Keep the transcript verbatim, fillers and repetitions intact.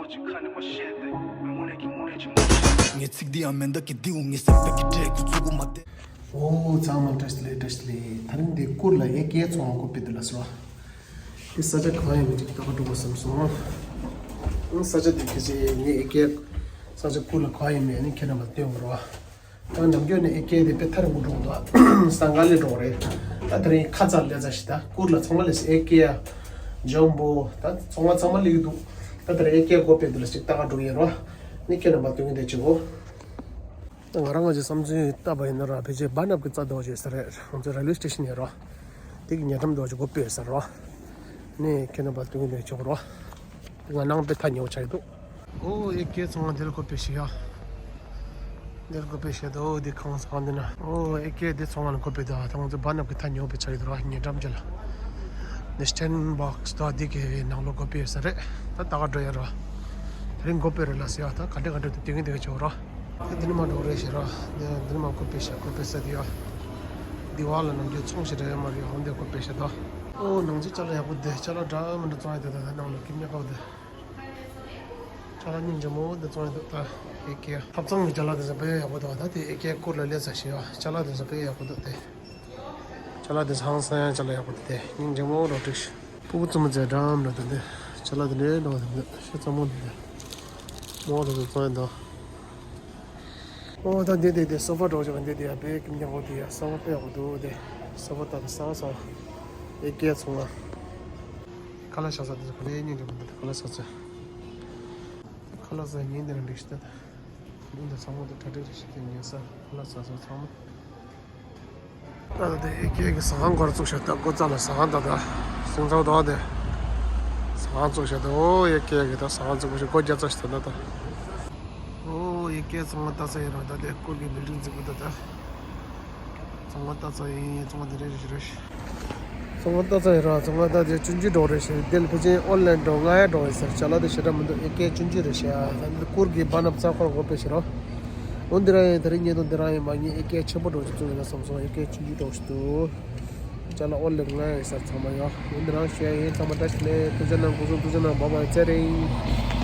ངས་ཚིག་འདི་ཡང་མེ་མདའ་གི་ལྡེའུ་ངས་སྲེག་པའི་གི་འདྲེ་ཁུ་ཚུགས་མ་བསྡད། ཨོ་ཚང་མ་བཀྲ་ཤིས་བདེ་ལེགས། བཀྲ་ཤིས་བདེ་ལེགས། ད་རིང་འདི་གུར་ལ་ཨེ་ཀེ་ཚོང་ཁང་སྒོ་ཕྱེ་འདི་ལ་སོ། འདི་ས་ཆ་གང་ཡིན་མིན་ཅིག་ལྟ་ག་འགྲོ་དགོས་བསམ་སོང་། ཨང་ས་ཆ་འདི་ཁྱེད་ཀྱིས་ངས་ཨེ་ཀེ་ས་ཆ་གུར་ལ་གང་ཡིན་མིན་ཨ་ནི་ཁྱེད་རྣམ་པ་སྟོན་དགོས་རེད་བ། ད་ནམ་རྒྱུན་ནས་ཨེ་ཀེ་དེ་དཔེ་ཐར་འགུ་འགྲོ་འདུག་ཟངས་དཀར་ལས་འགྲོ་རེད། ད་དེ་རིང་ཁ་ཚར་ལས་ཚར་ཞིག་ད་གུར་ལ་ཚང་མ་ལས་ཨེ་ཀེ་ཡ། ཇམ་བོ་ད་ཚོང་བ་ཚང་མ་ལས་འདུག་ད་དེ་རིང་ཨེ་ཀེ་སྒོ་ཕྱེ་འདི་ལ་ཅིག་ལྟ་ག་འགྲོ་ཡིན་རོ། ནི་ཁྱེད་རྣམ་པ་སྟོན་གི་འདུག་ཅིག་གོ། ད་ང་རང་ང་ཅིག་བསམ་ཚུལ་ལྟ་བ་ཡིན་ན་ར་ཕལ་ཆེར་བར་ནབ་ཀྱི་རྩ་འདྲ་བོ་ཅིག་ཟེར་རེད། ང་ཚོ་རེལ་ཝེ་སི་ཊེ་ཤན་ཡིན་རོ། དེ་གི་ཉེ་འགྲམ་འདྲ་བོ་ཅིག་སྒོ་ཕྱེ་ཟེར་རོ། ནི་ཁྱེད་རྣམ་པ་སྟོན་གི་འདུག་ཅིག་གོ་རོ། ང་ནང་དཔེ་ཐག་ཉེ་བོ་ཆགས་ཀྱི་འདུག་ཨོ་ཨེ་ཀེ་ཚོང་ཁང་འདིར་སྒོ་ཕྱེ་ཞིག་ཡ། འདིར་སྒོ་ཕྱེ་ཞིག་འདུག་འདི་ཁང་ཚང་འདི་ན། ཨོ་ཨེ་ཀེ་འདི་ཚོང་ཁང་ལ་སྒོ་ཕྱེ་འདུག་ད་ང་ཚོ་བར་ནབ་ཀྱི་ཐག་ཉེ་བོ་དཔེ་ཆགས་ཀྱི་འདུག་ར། ཉེ་འགྲམ་ཅིག་ལ། འདི་སི་ཊེན་བྷོག་སི་ད་འདི་གི་ནང་ལོགས་སྒོ་ཕྱེ་ས་རེད། ད་ད་ག་འགྲོ་ཡ་ར། དེ་རིང་སྒོ་ཕྱེ་རེད་ལ་ཟེར་ཡ། ད་ག་འདྲ་ག་འདྲ་དུ་དེ་གིན་དེ་ག་ཆོག་ར། ད་འདི་ནི་མ་འགྲོ་རེད་ཞེས་ར། འདི་ནི་མ་སྒོ་ཕྱེ་ཞིག་སྒོ་ཕྱེ་ས་འདི་ཡ། འདི་བ་ལ་ནམ་རྒྱུན་ཚོང་ཞིག་རེད་ཡ་མ་རེད། འོ་འདི་སྒོ་ཕྱེ་ཞིག་ད། ཨོ་ནང་ཆེན་ཅ་ལག་ཡག་པོ་འདུག་ཅ་ལག་འདྲ་མི་འདྲ་བཙོང་ཡ་འདུག་ད་ནང་ལོགས་ཀྱི་མེད་པ་འདུག་ཅ་ལག་སྙིང་རྗེ་མོ་འདི་བཙོང་ཡ་འདུག་ད་ཨེ་ཀེ་ཐབ་ཚང་གི་ཅ་ལག་དེ་ཚོ་དཔེ་ཡག་པོ་འདུག་ད་དེ་ཨེ་ཀེ་གུར་ལ་སླེབས་ཚར་ཞེས་ཡ། ཅ་ལག་དེ་ཚོ་དཔེ་ཡག་པོ་འདུག་དེ་ཅ་ལག་དེ་ཚོ་ཧང་སང་ཡ་ཅ་ལག་ཡག་པོ་འདུག་དེ་སྙིང་རྗེ་མོ་རོ་ཀྲིག་ཕྲུ་གུ་བཙུན་མོ་ཚོའི་འགྲམ་ལ་དེ་འདི་ཅ་ལག་དེ་འདྲའི་འདུག་དེ་འདི་ཤ་ཚ་མོ་འདི་འདི་མོ་རོ་དེ་བཙོང་ཡ་འདུག་ཨོ་ད་འདི་འདི་འདི་སོ་ཕ་འདྲ་བོ་ཅིག་འདི་འདི་ཡ་དཔེ་ཀིམ་ཀྱང་ཨོ་འདི་ཡ་སོ་ཕ་དཔེ་ཡག་པོ་འདུག་དེ་སོ་ཕ་ད་དེ་སང་སང་ཨེ་ཀེ་ཚོང་ལ། ཁ་ལག་ཟ་ས་དེ་ཚོ་ག་ལེ་སྙིང་རྗེ་མོ་འདུག་ཁ་ལག་ཟ་ས། ཁ་ལག་ཟ་ཉིན་དེ་རིང་འགྲིག་ཤི་ད། ཉིན་དེ་ཚང་མ་དེ་གྲ་སྒྲིག་རེ་ཞིག་དེ་ཉལ་ས་ཁ་ལག་ཟ་ས་ཚང་མ། ད་ལྟ་དེ་ཨེ་ཀེ་གི་ཟ་ཁང་སྒོར་བཙུགས་ཤག་ད་སྒོ་རྩ་ལ་ཟ་ཁང་ད་ད་སིང་ཚའོ་དོ་དེ་ཟ་ཁང་བཙུགས་ཤག་ད། ཨོ་ཨེ་ཀེ་གི་ད་ཟ་ཁང་བཙུགས་པ་ཞིག་སྒོ་རྒྱག་ས་ཞིག་ད་ད་ད། ཨོ་ཨེ་ཀེ་ཚང་མ་ལྟ་ས་ཡིན་ར། ད་དེ་སྐོར་གི་བིལ་ཌིང་བརྩིགས་པ་ད་ད། ཚང་མ་ལྟ་ས་ཡིན། ཚང་མ་དེ་རེ་རེ་རེ། ཚང་མ་ལྟ་ས་ཡིན་ར། ཚང་མ་ད་དེ་ཆུང་ཆུང་འགྲོ་རེ་ཞེས་དེ་ལ་ཕལ་ཆེར་ཨོན་ལན་འགྲོ་ང་ཡ་འགྲོ་ཡིན་ཟེར། ཅ་ལག་དེ་ཞེ་དྲག་མི་འདུག་ཨེ་ཀེ་ཆུང་ཆུང་རེ་ཞེས་ཡ། ད་འདི་སྐོར་གི་བར་ནབ་རྩ་འཁོར་སྒོ་ཕྱེ་ཞིག་ར། འོ་འདི་རང་ཡིན། དེ་རིང་ཉེ་དོན་འདི་རང་ཡིན་མ་ཉེ་ཨེ་ཀེ་ཆེན་པོ་འགྲོ་ཞིག་བཙུགས་ཡིན་ན་བསམ་སོང་། ཨེ་ཀེ་ཆུང་ཆུང་འགྲོ་ཞིག་འདུག་ཅ་ལག་ཨོ་ལེ་ང་ཡིན་ས་ཚང་མ་ཡོད། འོ་འདི་རང་ཞུ་ཡ་ཡིན། ཚང་མ་བཀྲ་ཤིས་བདེ་ལེགས། ཐུགས་རྗེ་གནང་། སྐུ་གཟུགས་ཐུགས་རྗེ་གནང་། བྷའི་བྷའི། ཚེ་རིང་།